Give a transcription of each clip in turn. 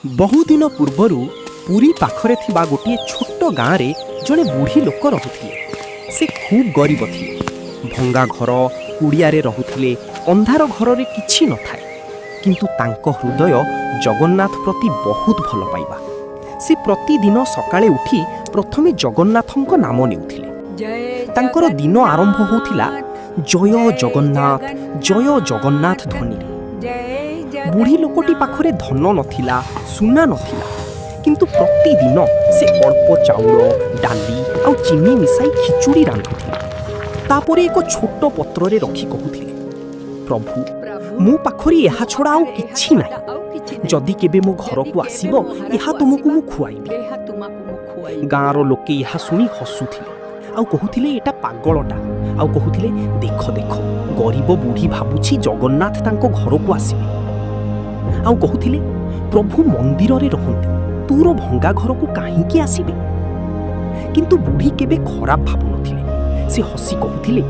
ବହୁଦିନ ପୂର୍ବରୁ ପୁରୀ ପାଖରେ ଥିବା ଗୋଟିଏ ଛୋଟ ଗାଁରେ ଜଣେ ବୁଢ଼ୀ ଲୋକ ରହୁଥିଲେ। ସେ ଖୁବ୍ ଗରିବ ଥିଲେ। ଭଙ୍ଗା ଘର, କୁଡ଼ିଆରେ ରହୁଥିଲେ। ଅନ୍ଧାର ଘରରେ କିଛି ନଥାଏ, କିନ୍ତୁ ତାଙ୍କ ହୃଦୟ ଜଗନ୍ନାଥ ପ୍ରତି ବହୁତ ଭଲ ପାଇବା। ସେ ପ୍ରତିଦିନ ସକାଳେ ଉଠି ପ୍ରଥମେ ଜଗନ୍ନାଥଙ୍କ ନାମ ନେଉଥିଲେ। ତାଙ୍କର ଦିନ ଆରମ୍ଭ ହେଉଥିଲା ଜୟ ଜଗନ୍ନାଥ, ଜୟ ଜଗନ୍ନାଥ ଧ୍ୱନିରେ। ବୁଢ଼ୀ ଲୋକଟି ପାଖରେ ଧନ ନଥିଲା, ସୁନା ନଥିଲା, କିନ୍ତୁ ପ୍ରତିଦିନ ସେ ଅଳ୍ପ ଚାଉଳ, ଡାଲି ଆଉ ଚିନି ମିଶାଇ ଖିଚୁଡ଼ି ରାନ୍ଧୁଥିଲେ। ତାପରେ ଏକ ଛୋଟ ପତ୍ରରେ ରଖି କହୁଥିଲେ, "ପ୍ରଭୁ, ମୋ ପାଖରେ ଏହା ଛଡ଼ା ଆଉ କିଛି ନାହିଁ। ଯଦି କେବେ ମୋ ଘରକୁ ଆସିବ, ଏହା ତୁମକୁ ମୁଁ ଖୁଆଇବି।" ଗାଁର ଲୋକେ ଏହା ଶୁଣି ହସୁଥିଲେ ଆଉ କହୁଥିଲେ, "ଏଟା ପାଗଳଟା।" ଆଉ କହୁଥିଲେ, "ଦେଖ ଦେଖ, ଗରିବ ବୁଢ଼ୀ ଭାବୁଛି ଜଗନ୍ନାଥ ତାଙ୍କ ଘରକୁ ଆସିବେ।" ଆଉ କହୁଥିଲେ, "ପ୍ରଭୁ ମନ୍ଦିରରେ ରହନ୍ତି, ତୋର ଭଙ୍ଗା ଘରକୁ କାହିଁକି ଆସିବେ?" କିନ୍ତୁ ବୁଢ଼ୀ କେବେ ଖରାପ ଭାବୁନଥିଲେ। ସେ ହସି କହୁଥିଲେ,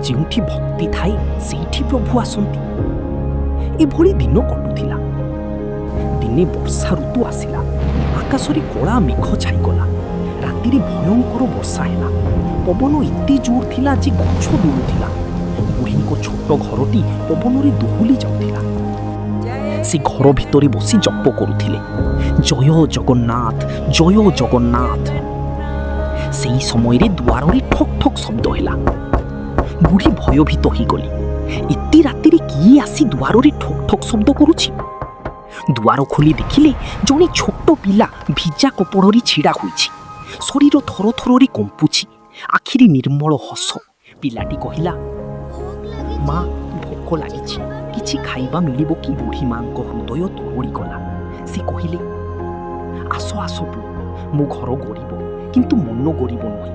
"ଯେଉଁଠି ଭକ୍ତି ଥାଏ, ସେଇଠି ପ୍ରଭୁ ଆସନ୍ତି।" ଏଭଳି ଦିନ କଟୁଥିଲା। ଦିନେ ବର୍ଷା ଋତୁ ଆସିଲା। ଆକାଶରେ କଳା ମେଘ ଛାଇଗଲା। ରାତିରେ ଭୟଙ୍କର ବର୍ଷା ହେଲା। ପବନ ଏତେ ଜୋର ଥିଲା ଯେ ଗଛ ଦୋଳୁଥିଲା। ବୁଢ଼ୀଙ୍କ ଛୋଟ ଘରଟି ପବନରେ ଦୋହଲି ଯାଉଥିଲା। ସେ ଘର ଭିତରେ ବସି ଜପ କରୁଥିଲେ, "ଜୟ ଜଗନ୍ନାଥ, ଜୟ ଜଗନ୍ନାଥ।" ସେହି ସମୟରେ ଦୁଆରରେ ଠକ୍ ଠକ୍ ଶବ୍ଦ ହେଲା। ବୁଢ଼ୀ ଭୟଭୀତ ହୋଇଗଲେ। ଏତେ ରାତିରେ କିଏ ଆସି ଦୁଆରରେ ଠକ୍ ଠକ୍ ଶବ୍ଦ କରୁଛି? ଦୁଆର ଖୋଲି ଦେଖିଲେ, ଜଣେ ଛୋଟ ପିଲା ଭିଜା କପଡ଼ରେ ଛିଡ଼ା ହୋଇଛି। ଶରୀର ଥର ଥରରେ କମ୍ପୁଛି, ଆଖିରେ ନିର୍ମଳ ହସ। ପିଲାଟି କହିଲା, "ମା, ଭୋକ ଲାଗିଛି, କିଛି ଖାଇବା ମିଳିବ କି?" ବୁଢ଼ୀ ମାଙ୍କ ହୃଦୟ ତରଳିଗଲା। ସେ କହିଲେ, "ଆସ ଆସ ପୁଅ, ମୋ ଘର ଗରିବ, କିନ୍ତୁ ମନ ଗରିବ ନୁହେଁ।"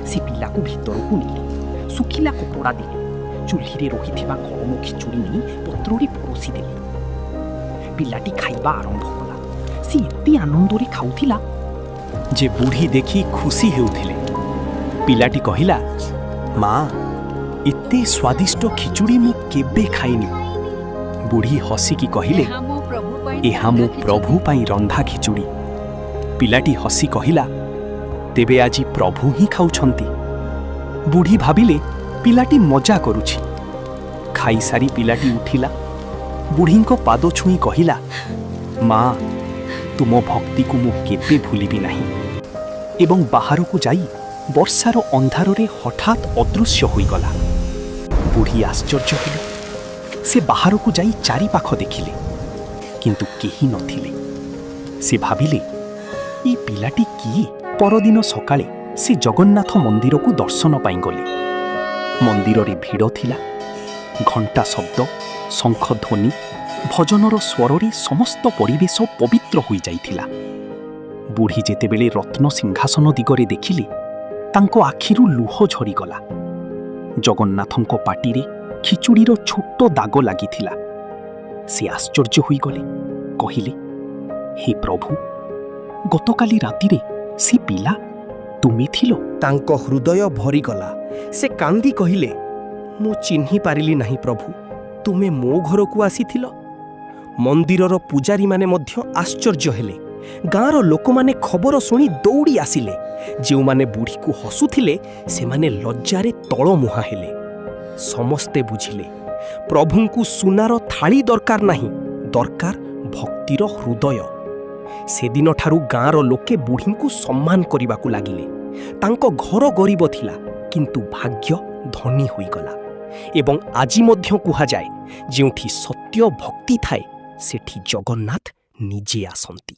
ସେ ପିଲାକୁ ଭିତରକୁ ନେଲେ, ଶୁଖିଲା କପଡ଼ା ଦେଲେ, ଚୁଲିରେ ରହିଥିବା ଗରମ ଖିଚୁଡ଼ି ନେଇ ପତ୍ରରେ ପରୋସି ଦେଲେ। ପିଲାଟି ଖାଇବା ଆରମ୍ଭ କଲା। ସେ ଏତେ ଆନନ୍ଦରେ ଖାଉଥିଲା ଯେ ବୁଢ଼ୀ ଦେଖି ଖୁସି ହେଉଥିଲେ। ପିଲାଟି କହିଲା, "ମା, ଏତେ ସ୍ୱାଦିଷ୍ଟ ଖିଚୁଡ଼ି ମୁଁ କେବେ ଖାଇନି।" ବୁଢ଼ୀ ହସିକି କହିଲେ, "ଏହା ମୋ ପ୍ରଭୁ ପାଇଁ ରନ୍ଧା ଖିଚୁଡ଼ି।" ପିଲାଟି ହସି କହିଲା, "ତେବେ ଆଜି ପ୍ରଭୁ ହିଁ ଖାଉଛନ୍ତି।" ବୁଢ଼ୀ ଭାବିଲେ ପିଲାଟି ମଜା କରୁଛି। ଖାଇସାରି ପିଲାଟି ଉଠିଲା, ବୁଢ଼ୀଙ୍କ ପାଦ ଛୁଇଁ କହିଲା, "ମା, ତୁମ ଭକ୍ତିକୁ ମୁଁ କେବେ ଭୁଲିବି ନାହିଁ।" ଏବଂ ବାହାରକୁ ଯାଇ ବର୍ଷାର ଅନ୍ଧାରରେ ହଠାତ୍ ଅଦୃଶ୍ୟ ହୋଇଗଲା। ବୁଢ଼ୀ ଆଶ୍ଚର୍ଯ୍ୟ ହେଲେ। ସେ ବାହାରକୁ ଯାଇ ଚାରିପାଖ ଦେଖିଲେ, କିନ୍ତୁ କେହି ନଥିଲେ। ସେ ଭାବିଲେ, ଏଇ ପିଲାଟି କିଏ? ପରଦିନ ସକାଳେ ସେ ଜଗନ୍ନାଥ ମନ୍ଦିରକୁ ଦର୍ଶନ ପାଇଁ ଗଲେ। ମନ୍ଦିରରେ ଭିଡ଼ ଥିଲା। ଘଣ୍ଟା ଶବ୍ଦ, ଶଙ୍ଖ ଧ୍ୱନି, ଭଜନର ସ୍ୱରରେ ସମସ୍ତ ପରିବେଶ ପବିତ୍ର ହୋଇଯାଇଥିଲା। ବୁଢ଼ୀ ଯେତେବେଳେ ରତ୍ନ ସିଂହାସନ ଦିଗରେ ଦେଖିଲେ, ତାଙ୍କ ଆଖିରୁ ଲୁହ ଝରିଗଲା। ଜଗନ୍ନାଥଙ୍କ ପାଟିରେ ଖିଚୁଡ଼ିର ଛୋଟ ଦାଗ ଲାଗିଥିଲା। ସେ ଆଶ୍ଚର୍ଯ୍ୟ ହୋଇଗଲେ, କହିଲେ, "ହେ ପ୍ରଭୁ, ଗତକାଲି ରାତିରେ ସେ ପିଲା ତୁମେ ଥିଲ?" ତାଙ୍କ ହୃଦୟ ଭରିଗଲା। ସେ କାନ୍ଦି କହିଲେ, "ମୁଁ ଚିହ୍ନି ପାରିଲି ନାହିଁ ପ୍ରଭୁ, ତୁମେ ମୋ ଘରକୁ ଆସିଥିଲ?" ମନ୍ଦିରର ପୂଜାରୀମାନେ ମଧ୍ୟ ଆଶ୍ଚର୍ଯ୍ୟ ହେଲେ। ଗାଁର ଲୋକମାନେ ଖବର ଶୁଣି ଦୌଡ଼ି ଆସିଲେ। ଯେଉଁମାନେ ବୁଢ଼ୀକୁ ହସୁଥିଲେ, ସେମାନେ ଲଜ୍ଜାରେ ତଳମୁହାଁ ହେଲେ। ସମସ୍ତେ ବୁଝିଲେ, ପ୍ରଭୁଙ୍କୁ ସୁନାର ଥାଳି ଦରକାର ନାହିଁ, ଦରକାର ଭକ୍ତିର ହୃଦୟ। ସେଦିନଠାରୁ ଗାଁର ଲୋକେ ବୁଢ଼ୀଙ୍କୁ ସମ୍ମାନ କରିବାକୁ ଲାଗିଲେ। ତାଙ୍କ ଘର ଗରିବ ଥିଲା, କିନ୍ତୁ ଭାଗ୍ୟ ଧନୀ ହୋଇଗଲା। ଏବଂ ଆଜି ମଧ୍ୟ କୁହାଯାଏ, ଯେଉଁଠି ସତ୍ୟ ଭକ୍ତି ଥାଏ, ସେଠି ଜଗନ୍ନାଥ ନିଜେ ଆସନ୍ତି।